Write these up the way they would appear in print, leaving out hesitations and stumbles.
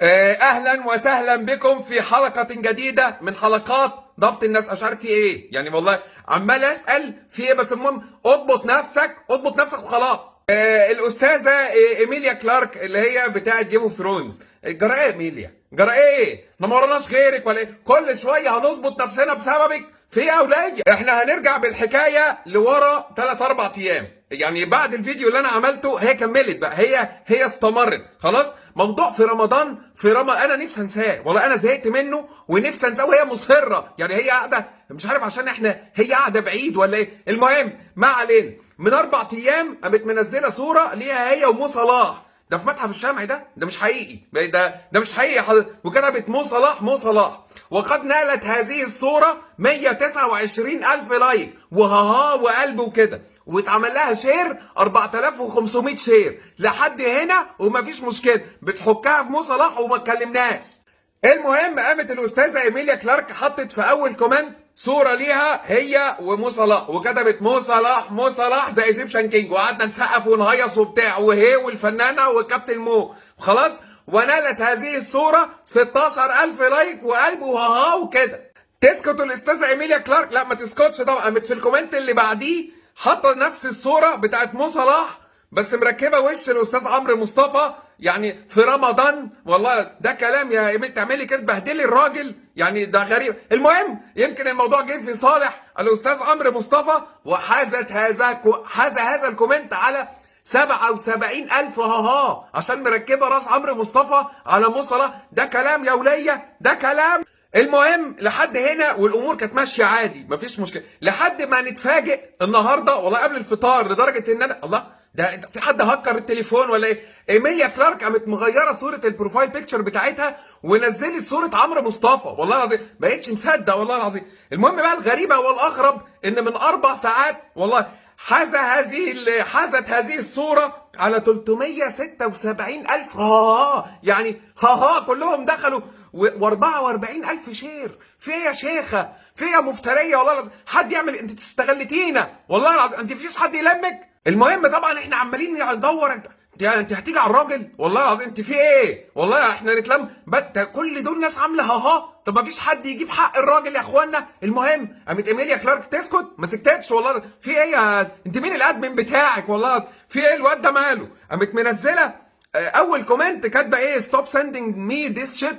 اهلا وسهلا بكم في حلقة جديدة من حلقات ضبط النفس. مش عارف في ايه يعني، والله عمال اسال في ايه، بس المهم اضبط نفسك، اضبط نفسك وخلاص. الاستاذة ايميليا كلارك اللي هي بتاعه Game of Thrones، جرى ايه يا ايميليا؟ جرى ايه؟ احنا ما وراناش غيرك ولا ايه؟ كل شوية هنظبط نفسنا بسببك في ايه يا وليه؟ احنا هنرجع بالحكاية لورا 3 4 ايام، يعني بعد الفيديو اللي انا عملته هي كملت بقى، هي استمرت خلاص. موضوع في رمضان، في رمضان انا نفسي انساه والله، انا زهقت منه ونفسي انساه، وهي مصرة يعني، هي قاعدة مش عارف عشان احنا هي قاعدة بعيد ولا ايه. المهم ما علينا، من 4 ايام قامت منزله صوره ليها هي ومو صلاح، ده في متحف الشمعي، ده مش حقيقي، ده مش حقيقي يا حضرتك. وكتبت مو صلاح مو صلاح، وقد نالت هذه الصورة 129 ألف like وهاها وقلب وكده، واتعمل لها share 4500 share لحد هنا ومفيش مشكلة، بتحكها في مو صلاح وما اتكلمناش. المهم قامت الأستاذة إيميليا كلارك حطت في أول comment صورة ليها هي ومو صلاح، وكتبت مو صلاح مو صلاح the Egyptian king، وقعدنا نسقف ونهيص وبتاع، وهي والفنانة وكابتن مو خلاص. ونالت هذه الصورة 16000 like وقلب وهاها وكده. تسكت الأستاذة إيميليا كلارك؟ لا ما تسكتش طبعا. قامت في ال comment اللي بعديه حاطة نفس الصورة بتاعت مو صلاح، بس مركبة وش الاستاذ عمرو مصطفى، يعني في رمضان. والله ده كلام يا ايميل تعملي كده؟ تبهدلي الراجل يعني، ده غريب. المهم يمكن الموضوع جه في صالح الاستاذ عمرو مصطفى، وحازت هذا حاز هذا ال comment على 77 ألف هاها، عشان مركبة راس عمرو مصطفى على مو صلاح. ده كلام يا ولية؟ ده كلام؟ المهم لحد هنا والامور كانت ماشية عادي، مفيش مشكله، لحد ما نتفاجئ النهارده والله قبل الفطار، لدرجة ان انا الله ده في حد هكر التليفون ولا ايه؟ ايميليا كلارك قامت مغيرة صوره ال profile picture بتاعتها ونزلت صوره عمرو مصطفى. والله العظيم بقيتش مصدق والله العظيم. المهم بقى الغريبة والاغرب ان من 4 ساعات والله حازت هذه الصورة على 376 الف ها، يعني ها ها كلهم دخلوا، و44 الف share. في إيه يا شيخه؟ في إيه يا مفتريه؟ والله العظيم حد يعمل، انت تستغلتينا والله العظيم، انت مفيش حد يلمك. المهم طبعا احنا عمالين ندور، انت هتيجي على الراجل والله العظيم، انت في ايه؟ والله احنا نتلم بت كل دول ناس عامله ها ها، طب ما فيش حد يجيب حق الراجل يا اخوانا؟ المهم قامت ايميليا كلارك تسكت؟ ما سكتتش والله. في ايه يا انت؟ مين ال admin بتاعك؟ والله في ايه؟ الواد ده ماله؟ قامت منزله اول comment كاتبه ايه؟ stop sending me this shit،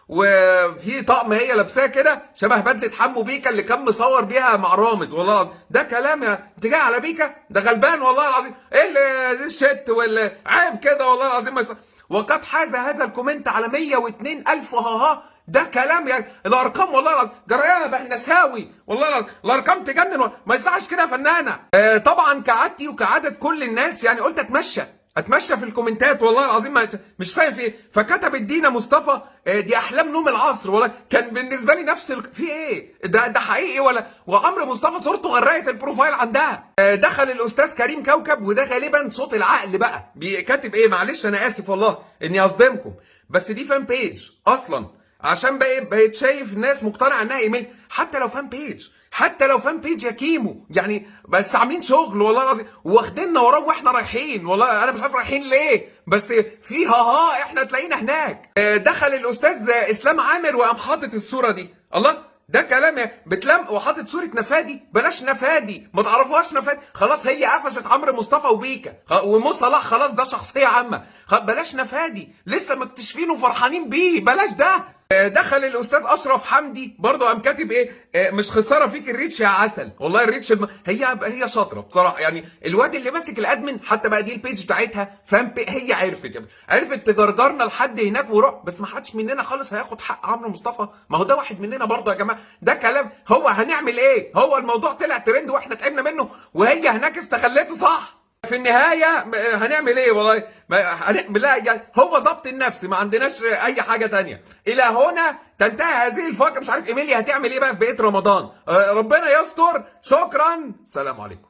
وفي طقم هي لابساه كده شبه بدله حمو بيكا اللي كان مصور بيها مع رامز. والله العظيم ده كلام يا انت جاي على بيكا؟ ده غلبان والله العظيم. ايه اللي this shit واللي عيب كده والله العظيم ما وقد حاز هذا ال comment على 102 الف هاها. ده كلام يعني؟ الارقام والله العظيم جرايه بهنساوي، والله العظيم الارقام تجنن، ما يصحش كده يا فنانه. طبعا كعادتي وكعادة كل الناس يعني قلت اتمشى اتمشى في الكومنتات، والله العظيم ما مش فاهم في ايه. فكتبت دينا مصطفى دي احلام نوم العصر. والله كان بالنسبة لي نفس في ايه ده؟ ده حقيقي ولا؟ وعمرو مصطفى صورته غرقت ال profile عندها. دخل الاستاذ كريم كوكب، وده غالبا صوت العقل بقى، بيكتب ايه؟ معلش انا اسف والله اني اصدمكم، بس دي fan page اصلا، عشان بقيت شايف ناس مقتنعة انها ايميل. حتى لو fan page، حتى لو fan page يا كيمو يعني، بس عاملين شغل والله العظيم، واخديننا وراه واحنا رايحين. والله انا مش عارف رايحين ليه، بس في ها ها احنا تلاقينا هناك. دخل الاستاذ اسلام عامر وقام حاطط الصورة دي. الله ده كلام يا بتلم؟ وحاطط صوره نفادي. بلاش نفادي، ما تعرفوهاش نفادي، خلاص هي قفشت عمرو مصطفى وبيكا ومو صلاح، خلاص ده شخصية عامه، بلاش نفادي لسه مكتشفينه وفرحانين بيه، بلاش ده. دخل الاستاذ اشرف حمدي برضه قام كاتب ايه؟ مش خسارة فيك ال reach يا عسل. والله ال reach هي هي شاطرة بصراحه، يعني الواد اللي ماسك ال admin حتى بقى دي ال page بتاعتها fan هي عرفت يعني، عرفت تجرجرنا لحد هناك وروح، بس ما حدش مننا خالص هياخد حق عمرو مصطفى، ما هو ده واحد مننا برضه يا جماعه. ده كلام؟ هو هنعمل ايه؟ هو الموضوع طلع ترند واحنا تعبنا منه، وهي هناك استغلته صح. في النهاية هنعمل ايه؟ والله لا يعني هو ضبط النفس، ما عندناش اي حاجة تانية. الى هنا تنتهي هذه الفقرة. مش عارف ايميليا هتعمل ايه بقى في بقية رمضان. ربنا يستر. شكرا، سلام عليكم.